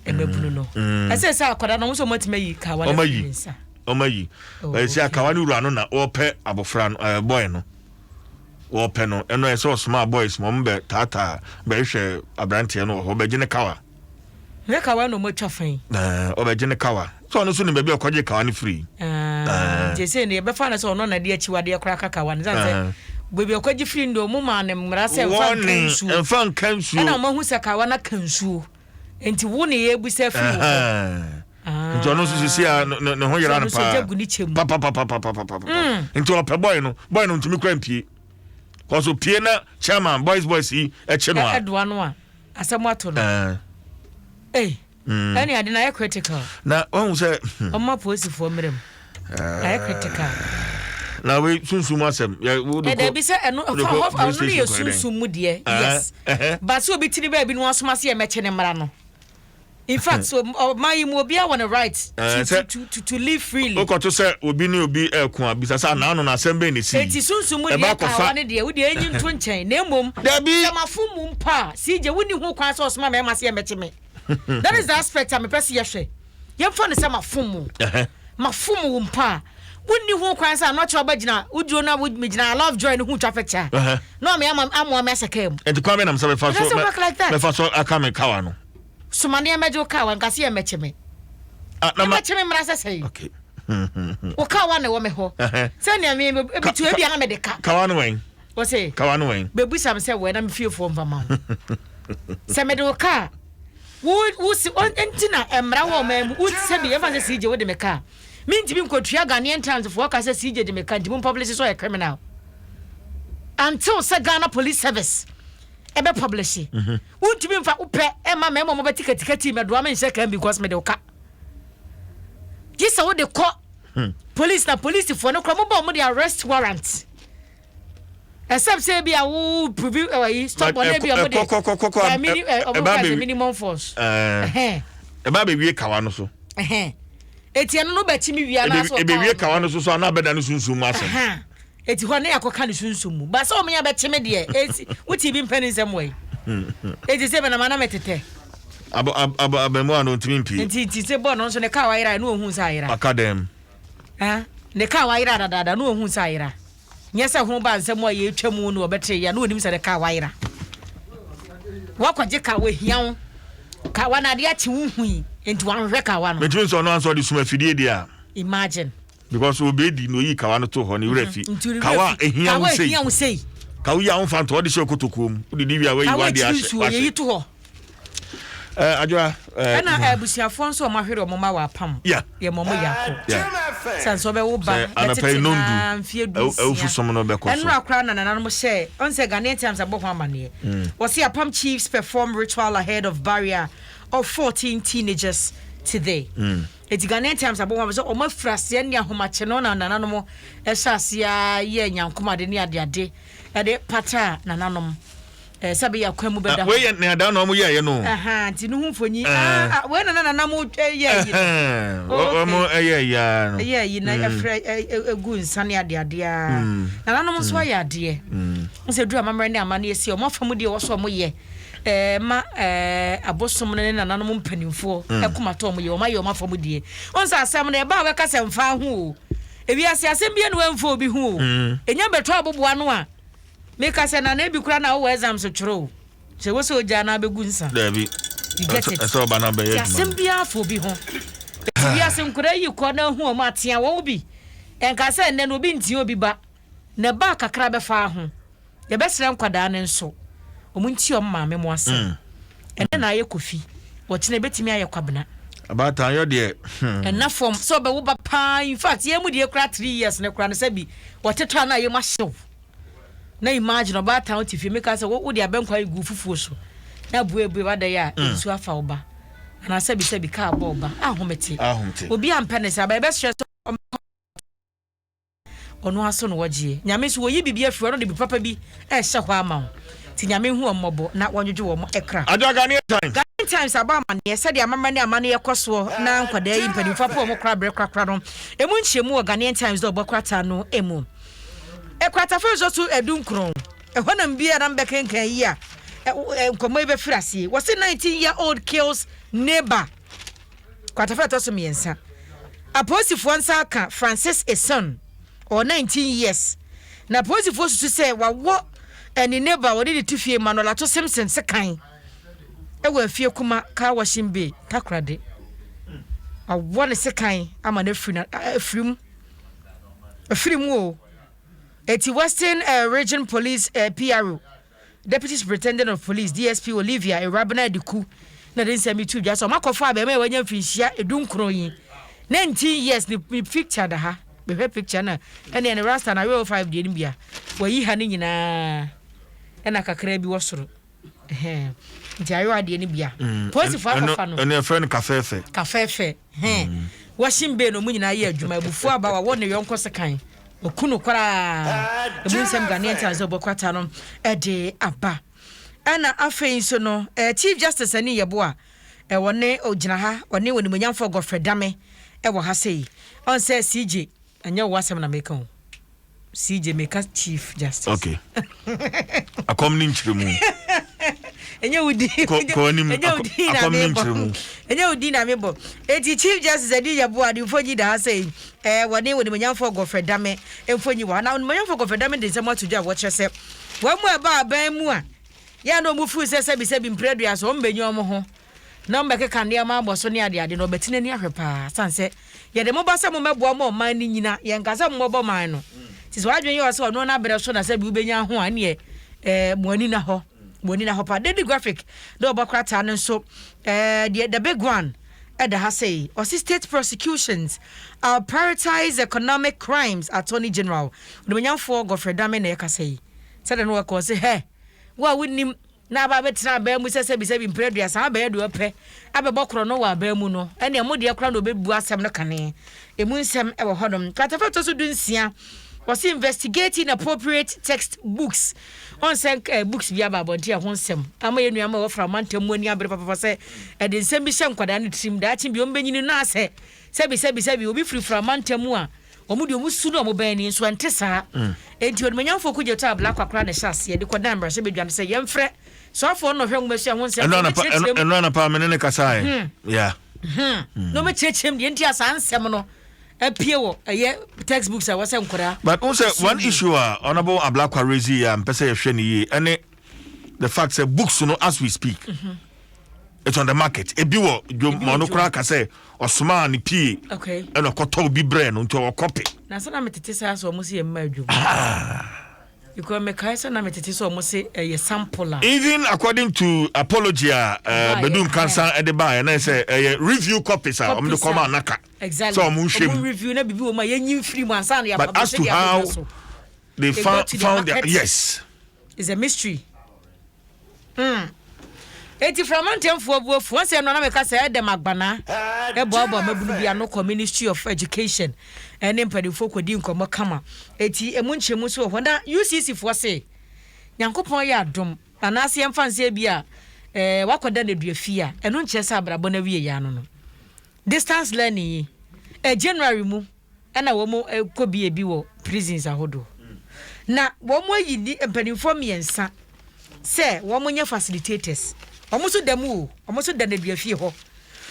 Mmabunu no. Ɛsɛ sɛ akwadaa no, wɔn nso wɔatumi ayi kawa no afiri ne nsa. Wɔn ayi. Oh, Ɛsɛ akawa no wura no na wɔpɛ abɔfra no ɛɛ boy no. Wɔpɛ no ɛno ɛsɛ ɔsoma boys ma wɔn bɛ taataa bɛhwɛ aberanteɛ no wɔ hɔ bɛgye ne kawa. Ne kawa na wɔn atwa fan. Ɛɛ ɔbɛgye ne kawa. Sɛ ɔno nso nim baabi a ɔkɔgye kawa no firi. Nti ɛsɛ ne yɛbɛfa no sɛ ɔno na de akyiwadeɛ koraa ka kawa no sane sɛ baabi a ɔkɔgye firi no deɛ ɔmo maa no mmara sɛ mfa nka nsuo. Mfa nka nsuo. Ɛna ɔmo ahu sɛ kawa no aka nsuo. Nti wo ne yɛbusa firi wo hɔ. Nti ɔno nso sisi a ne ho yera no paa. Papapapapapapa. Nti ɔpɛ boy no, boy no ntumi kura mpie. Kɔso pie na chairman boys boys yi ɛkye no a. Ɛdoa no a asɛm ato no. Ei. Ɛne ade no ayɛ critical. Na wahu sɛ. Ɔma polisifoɔ mmerɛ mu. Ayɛ critical. Na wei sunsum asɛm. Ɛdabi sɛ ɛno ɛfa hɔ ɔno no yɛ sunsum mu deɛ yes. But sɛ obi tiri baabi no asoma sɛ yɛmɛkye ne mmara no. In fact so ɔman yi mu obiara wɔ ne right to to to to live freely. Wokɔto sɛ obi ne obi ɛko a bisa sɛ anaano no asɛm bɛn na esii. Eti sunsum mu deɛ kaawa ne deɛ wodeɛ enyi nto nkyɛn na mmom. Dabi. Sɛ mafom mu mpo a CJ wonni ho kwan sɛ ɔsoma mɛɛma sɛ yɛmɛkye me. That is the aspect a mepɛ sɛ yɛhwɛ. Yɛmfa no sɛ mafom wo. Mafom wo mpo a, wonni ho kwan sɛ anɔkyɛ wobɛgyina woduro na megyina I love joy no ho twa picture na ɔme ama amoa me ahyɛ kaa mu. Nti kwan bɛ nam sɛ bɛfa It so doesn't work like that. bɛfa so aka me kawa no. Soma nneɛma gye wo kawa nka sɛ yɛmmɛkye me. Ah, na ma Yɛmmɛkye me mmra sɛ sɛn. Okay. Wo kawa na ɛwɔ me hɔ. Sɛnea me ebi tu ebi a na mede ka. Kawa no wɛn? Wɔse. Kawa no wɛn? Bɛbisa me sɛ wɛn na me fiefoɔ mfa ma wo. Sɛ mede wo kaa wo wo si nti na mmara wɔ ɔman mu wo sɛbi yɛmfa sɛ CJ wode me kaa mentumi nkɔtua Ghanaian Times foɔ ka sɛ CJ de me ka nti mo publish sɛ ɔyɛ criminal until sɛ Ghana Police Service ɛbɛ publish. Wontumi mfa wopɛ ɛma mmarima ɔmo bɛte katikati mɛdoa me nhyɛ kan because mede wo ka gye sɛ wode kɔ police na policefoɔ no kora mobɔ ɔmo de arrest warrant. Except sɛ ebi a wo prove ɛwɔ yi stop bɔ na ebi ɔmo de kɔkɔkɔkɔ mini ɔmo ka sɛ minimum force. Ɛba bɛ wie kawa no so. Eti ɛno no bɛ kyi mi wia na so. Ebe wie kawa no so so ana bɛda ne sunsun mu asɛm. Eti hɔ ne akɔka ne sunsun mu. Ba sɛ ɔmo ya bɛ kyi mi deɛ eti wuti bi mpɛ ne nsɛm wɔ yi. Eti sɛ bɛ na ma na mɛ tetɛ. Abo abo abɛmu a no ntumi mpie. Nti sɛ bɔ no nso ne kaa wayera no ohun sɛ ayera. Aka dɛm. Ne kaa wayera dadaada no ohun sɛ ayera. Nyɛ sɛ ho ba nsɛm a yɛretwa mu na wɔbɛte yɛ na onim sɛ ne kaa wayera. Wakɔgye kaa wahia wo. Kawa no adeɛ akye wo hui nti wanhwehwɛ kawa no. Metumi sɛ ɔno ansa ɔde sum afidie deɛ a. Imagine. Because obedi na oyi kawa no to hɔ ne werɛ fi. Mm-hmm. Kawa a ehia wo sei. Kawa ehia wo sei. Kawa yi a womfa nto ɔde hyɛ kotokuo mu. Wode di wie a wayi Kawa wade akyiri ahyɛ. nsuo yɛyi to hɔ. Adwoa. Ɛna abusuafoɔ nso ɔmo ahwere ɔmo ma wɔ apam. Yeah. Yɛ ma ɔmo yɛ akɔ. Yeah. Sɛ nso ɔbɛwo ba Sɛ anɔpa yi bɛtete nondu, naa mfie du awufu nsia. som no bɛkɔ so. Ɛnora koraa na nananom hyɛ ɔn sɛ Ghanaian Times abɔ ho amaneɛ. Wɔsi apam chiefs perform ritual ahead of burial of 14 teenagers today. Eti Ghanaian Times abɔ ho amaneɛ sɛ ɔmo afiri aseɛ ne ahomakye no na nananom ɛhyɛ aseɛ ara yɛ nyankomade ne adeade ɛde pataa nananom. Eh, sɛ bɛyɛ akwan mu bɛda hɔ. Wei yɛ nea da na wɔn yɛɛyɛ no. Nti no ho mfonyi. Ah, ah, wei na na nana mo yɛ yi no. Oh, wɔn ɛyɛ yi ara no. Ɛyɛ yi na ɛfrɛ egu nsa ne ade ade ara. Nananom nso ayɛ adeɛ. N sɛ duru amammerɛ ne amanneɛ si wɔn afa mu deɛ wɔso wɔn yɛ. Ɛɛ ma ɛɛ abosom no ne nananom mpanimfoɔ ɛkoma tɔ wɔn yɛ wɔn ayɛ wɔn afa mu deɛ. Wɔn sɛ asɛm no ɛba a wɔka sɛ mfa ho o. Ewiase asɛm bi na wɔmfa obi ho o. Enya bɛtɔ aboboa no a. Meka sɛ nana ebi koraa na wowɔ exams twerɛ o. Sɛ wosɛ ogya na abɛgu nsa. Dabi. You get it. Ɛsɛ ɔba na bɛyɛ Ti adwuma. asɛm biara fa obi ho. Eti wiase nkwadaa yi kɔ na ahu wɔn atea wɔn bi. Ɛnka sɛ ɛnnɛ no obi ntea obi ba. Na ɛba a kakra bɛfa ho. Yɛbɛsrɛ nkwadaa no nso wɔn ntie wɔn maame mo asɛm. Ɛnnɛ na ayɛ Kofi, ɔkyena ebetumi ayɛ Kwabena. Abaatan yɔ deɛ hmm. Ɛnna fam sɛ ɔbɛwo ba paa in fact yɛn mu deɛ kura 3 years ne kura no sɛ bi wɔtetɔ a na ayɛ mu ahyew. Na imagine ɔbaatan wote fie meka sɛ wo de abɛnkwa egu fufuo so na abuebue wada yi a nsuo afa wo ba anaa sɛbi sɛbi kaa bɔ wo ba ahomete. Ahomete. Obi ampɛ ne saa ba yɛbɛsrɛ sɛ ɔno aso na wɔgyeɛ. Nyame nso wɔyi biribi afiri hɔ na ɔde biribi papa bi ɛrehyɛ hɔ ama wo. Nti Nyame nhu wɔn mmɔbɔ na wɔnwodwo wɔn kra. Adwoa Ghanaian Times. Ghanaian Times abɔ amaneɛ sɛdeɛ amammerɛ ne amanneɛ kɔ soɔ na nkwadaa yi mpanimfoɔ apo wɔn kora berɛ korakora no ɛmu nkyerɛmu wɔ Ghanaian Times dɛ ɔbɔ krataa no mu. Kratafa nso so 19 ɛhɔ nam bi a na mbɛkenkan yi a nkɔmmɔ yi bɛfiri aseɛ. Wɔse 19 year old kills neighbor. Kwatafa ɛtɔ so mmiɛnsa, apolisifoɔ nsa aka Francis Eson, ɔwɔ 19 years, na apolisifoɔ susu sɛ wawɔ ɛne neighbor a wɔde ne to fie Manuel Ato Simpson sekan ɛwɔ Afie Kuma Car Washing Bay, Takoradi. Awɔ ne sekan ama no afiri na afiri mu, afiri mu o. Eti Western Region Police PRO, Deputy Superintendent of Police, DSP Olivia Ewurabena Adiku na de nsɛm yi to dwa sɛ ɔmakɔfa abɛɛma a wanya mfirinhyia 19 yi, 19 years. Ne picture da ha, mehwɛ picture na ɛne ne rasta na awerɛ 5 deɛ no bia wayi ha no nyinaa, ɛna kakra bi wɔ soro. Ɛhɛn. Nti ayewa adeɛ no bia polisifoɔ akɔfa no. Ɛno yɛfrɛ no kafɛɛfɛ. Kafɛɛfɛ hɛn washing bay na ɔmu nyinaa yɛ adwuma. Abufuo aba, wawɔ ne yɔnko sekan, ɔku no koraa. Ɛmu nsɛm Ghanaian Times sɛ ɔbɔ no ɛde aba. Ɛna afei nso no Chief Justice Anin Yeboah ɛwɔ ne ogyina ha, ɔne onimonyamfoɔ Godfrey Dame ɛwɔ ha sei. Ɔn sɛ CJ, ɛnyɛ wo asɛm na meka o, CJ, meka Chief Justice. Okay, akɔm ne nkyerɛmu. Ɛnyɛ wo di. Kɔ anim. Ɛnyɛ wo di na akɔm ne mebɔ. Nkyerɛmu. Ɛnyɛ wo di na mebɔ. Eti Chief Justice Anin Yeboah de mfonyi da ha sɛ wɔne onimonyamfoɔ Godfrey Dame mfonyi wɔ ha, na onimonyamfoɔ Godfrey Dame de nsɛm ato dwa a wɔkyerɛ sɛ wɔn mu a ɛba aban mu a yɛn na wɔn firi sɛ sɛbisɛbi mprɛdua so wɔn bɛnyi wɔn ho na wɔn bɛkeka nneɛma abɔ so ne adeade na ɔbɛti n'ani ahwɛ paa, san sɛ yɛde mo ba sɛ mo mɛboa mo ɔman no nyina, yɛn kasa mo mɔbɔ man no. Ti sɛ wadwene yɛ ɔsɛ ɔno n'abrɛ so na sɛ bi wobɛnya ho a, ɛneɛ mo ani na hɔ, mo ani na hɔ paa. Daily Graphic de ɔbɔ krataa no nso, deɛ the big one ɛda ha sɛ ɔsi "State prosecutions are prioritize economic crimes." Attorney General Onimonyamfoɔ Godfrey Dame na ɛkasa yi sɛdeɛ no wɔkɔ sɛ hɛ wo a wonim na aba abɛtena abɛn mu sɛ sɛbisɛbi mpere 30 abɛyɛ deɛ ɔpɛ abɛbɔ korɔ no wɔ abɛn mu no, ɛnea mo deɛ koraa na ɔbɛbu asɛm no kane. Emu nsɛm ɛwɔ hɔnom. Kratafa ɛtɔ so 16, wɔsi "Investigate inappropriate text books." Ɔn sɛ books bi aba abɔnten a ho nsɛm ama yɛn nua ma wɔfra ɔmantam mu ani abere papapa sɛ ɛde nsɛm bi hyɛ nkwadaa no tirim, daakye bi wɔn bɛnyini no asɛ sɛbi sɛbi sɛbi obi firifira ɔmantam mu a wɔn de wɔn su no, wɔn bɛn ni nso ɛnte saa. Enti onimonyamfoɔ Okudzeto Ablakwa koraa na ɛhyɛ aseɛ de kɔdan mmarahyɛ badwa no sɛ yɛmfrɛ sɔfoɔ no na ɔhwɛ nwoma sua ho nsɛm. Ɛno anapa. Ɔbɛkyerɛkyerɛ mu. Ɛno anapa mene ne kasaɛ, yeah. Na ɔbɛkyerɛkyerɛ mu deɛ nti a saa nsɛm no apue wɔ ɛyɛ textbooks a wɔsɛ nkwadaa. But n sɛ one issue a Honourable Ablakwa raise yi a mpɛ sɛ yɛhwɛ ne yie ɛne the fact sɛ books no, as we speak, it's on the market. Ebi wɔ dwom. Ebi ma wɔ ɔno dwom. Koraa ka sɛ ɔsomaa ne pie ɛna ɔkɔtɔ obi brɛ no, nti ɔwɔ copy. Na sɛ na metete saa sɛ ɔmo se yɛ mma adwom because mekae sɛ na metete sɛ ɔmo se ɛyɛ sample a. Even according to apology a Baayɛ, Badu Nkansa ɛde baayɛ na sɛ ɛyɛ review copies a ɔmo de kɔma anaka sɛ ɔmo nhwɛ Ɔmo mu. review na bibi wɔ mu a yɛnyi mfiri mu ansa na yɛ But as publish to de how abɛdwa so. they They found got to the found their market. Is a mystery. Eti framantamfoɔ bu afu wɔn sɛ ɛno na meka sɛ ɛdɛm agbana ɛboaboa mabunu bi ano kɔ Ministry of Education ɛne mpanimfoɔ kɔdi nkɔmmɔ kama. Eti emu nkyɛmu nso wɔ hɔ na UCC foɔ se Nyankopɔn yɛ adom anaasɛ yɛmfa nsɛ bi a wakɔda no adua fie a, ɛno nkyerɛ sɛ abrabɔ no awie yɛ ano no. Distance learning yi, January mu ɛna wɔn kɔ bie bi wɔ prisons ahodoɔ na wɔn ayi ni mpanimfoɔ mmiɛnsa sɛ wɔn nyɛ facilitators. Wɔn nso da mu o, wɔn nso da nadua fie hɔ.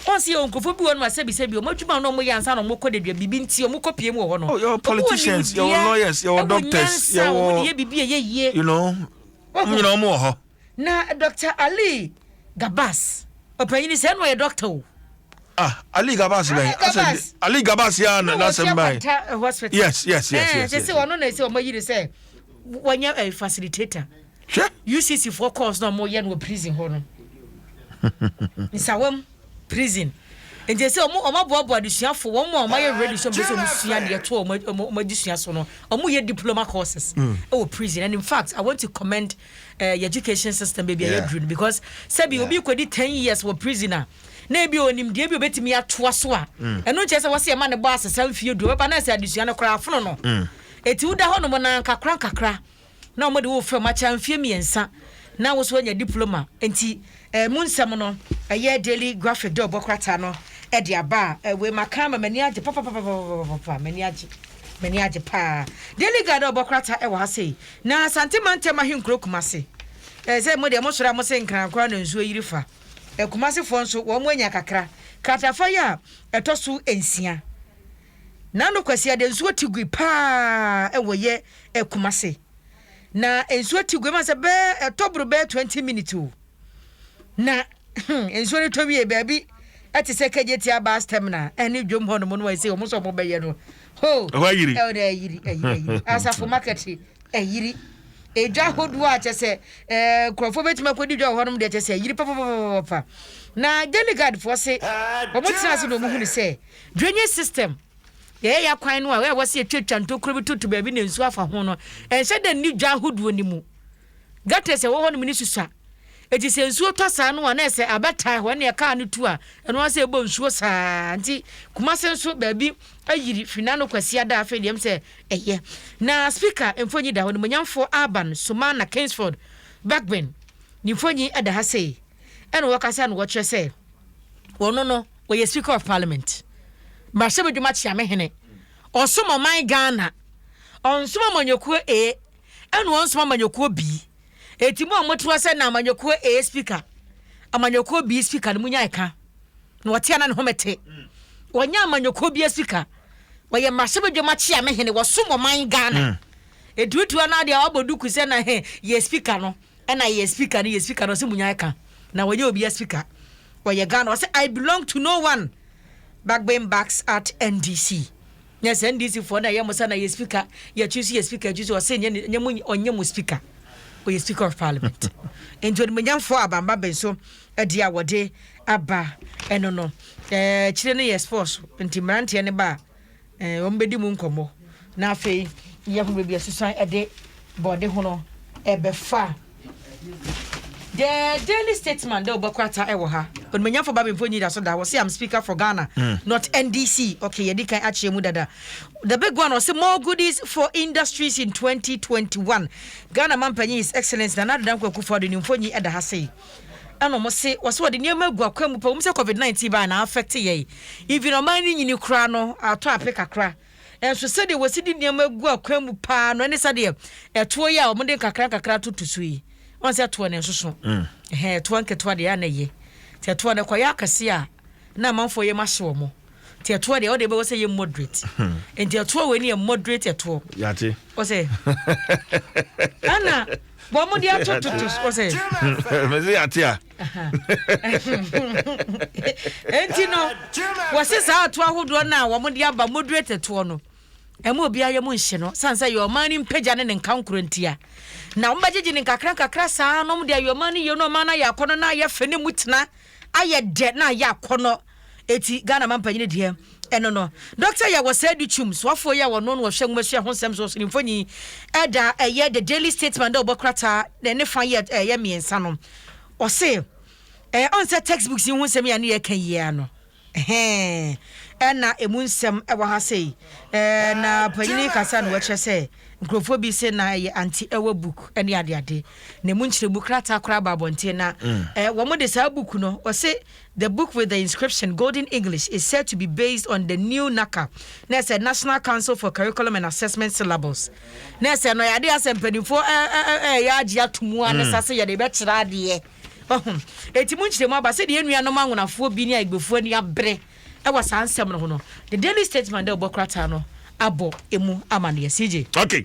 Wɔn si yɛ nkurɔfoɔ bi wɔ no a sɛbisɛbi wɔn adwuma no wɔn yɛ ansa na wɔn kɔ nadua bibi nti wɔn kɔ pie mu wɔ hɔ no. Oh, yɛwɔ politicians, yɛwɔ lawyers, yɛwɔ doctors, yɛwɔ wɔn de yɛ bibi a ɛyɛ yie. Wɔn nyinaa wɔn wɔ hɔ. Na Dr Ali Gabas, ɔpanyin sɛ ɛna ɔyɛ doctor o. Ah, Ali Gabas bɛn? Ali Gabas. Ali Gabas yɛ na n'asɛm ban. Kwanta Hospital. Yes. Sɛ ɔno na ɛsɛ ɔmo ayi ne sɛ wɔnyɛ facilitator. Hwɛ. UCC foɔ course na ɔmo yɛ no wɔ prison hɔ no, Nsawam Prison. Nti sɛ ɔmo aboaboa adesuafo wɔn mu a ɔmo ayɛ ready sɛ ɔmo bɛ sɛ ɔmo sua deɛ to ɔmo adesua so no, ɔmo yɛ diploma courses ɛwɔ prison. And in fact, I want to commend your education system baabi a yɛduru no, because sɛbi obi kɔdi 10 years wɔ prison a, na ebi onim deɛ bi obetumi atoa so a, ɛno nkyerɛ sɛ wɔsi ɛma ne bɔ asesa mfie 10 ɔbɛba na ɛsɛ adesua no koraa afono no. Eti woda hɔ nom na nkakra nkakra na wɔn de wo fam akyɛ mfie 3 na wo so anya diploma. Nti mu nsɛm no ɛyɛ Daily Graphic de ɔbɔ krataa no ɛde aba a ɛwɛ maka ama m'ani agye papapapapapa, m'ani agye, m'ani agye paa. Daily Guide ɔbɔ krataa ɛwɔ ha sei na Asante mantam ahenkuro Kumase, sɛ mo deɛ mo sɔrɔ a mo se nkrankora na nsuo yiri fa. Kumasefoɔ nso wɔn mo anya kakra. Kratafa yi a ɛtɔ so nsia. Nano Kwasiada nsuo te gui paa wɔ yɛ Kumase. Na nsuo te gui ma sɛ bɛɛ ɛtɔ boro bɛɛ 20 minutes o. Na nsuo no tɔ wie baabi ɛte sɛ Kejetia bus terminal ɛne dwom hɔ nom no ɛsɛ wɔn nso wɔn bɛyɛ no. Ho! Ɛhɔ ayiri. Ɛwɔ dɛ ayiri ayiri ayiri. Asafo market ayiri. Edwa ahodoɔ a kyɛ sɛ ɛɛ nkurɔfoɔ bɛtumi akɔdi dwa wɔ hɔnom deɛ kyɛ sɛ ayiri papapapapa. Na Delegard foɔ se wɔn tena ase na wɔn hunu sɛ drainage system yɛyɛ yɛ akwan no a ɛwɔ sɛ yɛtwatwa ntokuro bi toto baabi na nsuo afa ho no ɛnhyɛ dɛ nni dwa ahodoɔ no mu. Gutters a ɛwɔ hɔnom no susua. Enti sɛ nsuo tɔ saa no a na ɛsɛ abɛtae hɔ ɛne kaa no tu a ɛno ara sɛ ɛbɔ nsuo saa nti Kumase nso baabi ayiri firi n'ano Kwasiada afei deɛ m sɛ ɛyɛ na speaker mfonyi da hɔ Animuonyamfoɔ Alban Sumana Kingsford Bagbin ne mfonyi da ha sei ɛna wɔkasa na wɔkyerɛ sɛ wɔno no wɔyɛ speaker of parliament mmarahyɛbadwuma kyeamehene ɔsom ɔman Ghana ɔnsom amanyɔkuo A ɛna ɔnsom amanyɔkuo B. Eti mo a mote hɔ sɛ na amanyɔkuo A speaker, amanyɔkuo B speaker no munyae ka. Na ɔte a na ne home te. Ɔnyɛ amanyɔkuo bi speaker. Ɔyɛ mmarahyɛbadwam akyeame hene, wɔsom ɔman Ghana. Etuatua no adeɛ a wabɔ duku sɛ na he yɛ speaker no, ɛna yɛ speaker no, yɛ speaker no, ɔse munyae ka. Na ɔnyɛ obi speaker. Ɔyɛ Ghana. Ɔse I belong to no one. Bagbin backs at NDC. Nyɛ sɛ NDC foɔ na ɛyɛ mo sɛ na yɛ speaker yɛ choose yɛ speaker choose ɔsɛ nyɛ nyɛ mo ɔnyɛ mo speaker ɔyɛ speaker of parliament nti onimuonyamfoɔ Abamba Benso ɛde a wɔde aba ɛno no ɛɛ kyerɛ no yɛ sports nti mmeranteɛ no ba a ɛɛ wɔn bɛdi mu nkɔmmɔ na afei yɛ ho baabi asusan ɛde bɔde ho no ɛbɛfa. The Daily Statesman dɛ ɔbɔ ɛwɔ ha. Onimanyafo ba mfo nyi da so da. Wɔsi I'm speaker for Ghana, not NDC. Okay, yɛdi kan akyerɛ mu dada. The big one ɔsi more goodies for industries in 2021. Ghana mampanyin His Excellence Nana Addo Dankwa Akufo-Addo ne mfonyi ɛda ha sei. Ɛna ɔmo se wɔsi wɔde nneɛma agu akwan mu pa wɔn sɛ COVID-19 baa na affect yɛ. Even ɔman ne nyini koraa no atɔ ape kakra. Nso sɛdeɛ wɔsi de nneɛma agu akwan mu paa no ɛne sɛdeɛ ɛtoɔ yi a wɔde nkakra nkakra toto so yi. Wɔn sɛ ɛtoɔ ne nso so. Ɛhɛn ɛtoɔ nketewa deɛ ana yɛ. Nti ɛtoɔ no kɔyɛ akɛse a na amanfoɔ yɛ ma hye wɔn. Nti ɛtoɔ deɛ ɔde bɛwɔ sɛ yɛ moderate. Nti ɛtoɔ wei ni yɛ moderate ɛtoɔ. Yate. Ɔsɛ ɛna wɔn mo de atototo ɔsɛ. Mɛsɛ yate a. Nti no wɔsi saa ato ahodoɔ no a wɔn de aba moderate ɛtoɔ no ɛmu obiara yɛ mu nhyɛ no san sɛ yɛ ɔman no mpagya ne ne nka nkoro ntia na wɔn bɛgyegye ne nkakra nkakra saa na wɔn de ayɛ ɔman no yie na ɔman no ayɛ akɔnɔ na ayɛ fɛ ne mu tena ayɛ dɛ na ayɛ akɔnɔ eti Ghana mampanyin deɛ ɛno no Dr. Yɛ wɔ sɛ Adutwum soafoɔ yi a wɔno no wɔhwɛ nwomasua ho nsɛm so so ne mfonyin ɛda ɛyɛ The Daily Statesman dɛ ɔbɔ krataa na ne fa yɛ ɛyɛ mmiɛnsa no ɔse ɛɛ ɔn sɛ textbooks yi ho nsɛm yi a ne yɛ ka yie no ɛhɛn ɛna emu nsɛm ɛwɔ ha sei ɛɛ na panyin kasa na wɔkyerɛ sɛ nkurɔfoɔ bi sɛ na ɛyɛ anti ɛwɔ book ɛne adeade na emu nkyerɛmu krataa koraa ba abɔnten na ɛɛ wɔn de saa book no wɔse the book with the inscription Golden English is said to be based on the new NaCCA na ɛsɛ National Council for Curriculum and Assessment syllabus na ɛsɛ no yɛade asɛ mpanimfoɔ ɛɛ ɛɛ ɛyɛ agye ato mu a ne sa sɛ yɛde bɛkyerɛ adeɛ ɔho eti mu nkyerɛmu aba sɛ deɛ nuanom anwonafoɔ bi ne agbefoɔ ani abere ɛwɔ saa nsɛm no ho no The Daily Statesman dɛ ɔbɔ krataa no abɔ emu amaneɛ CJ. Okay.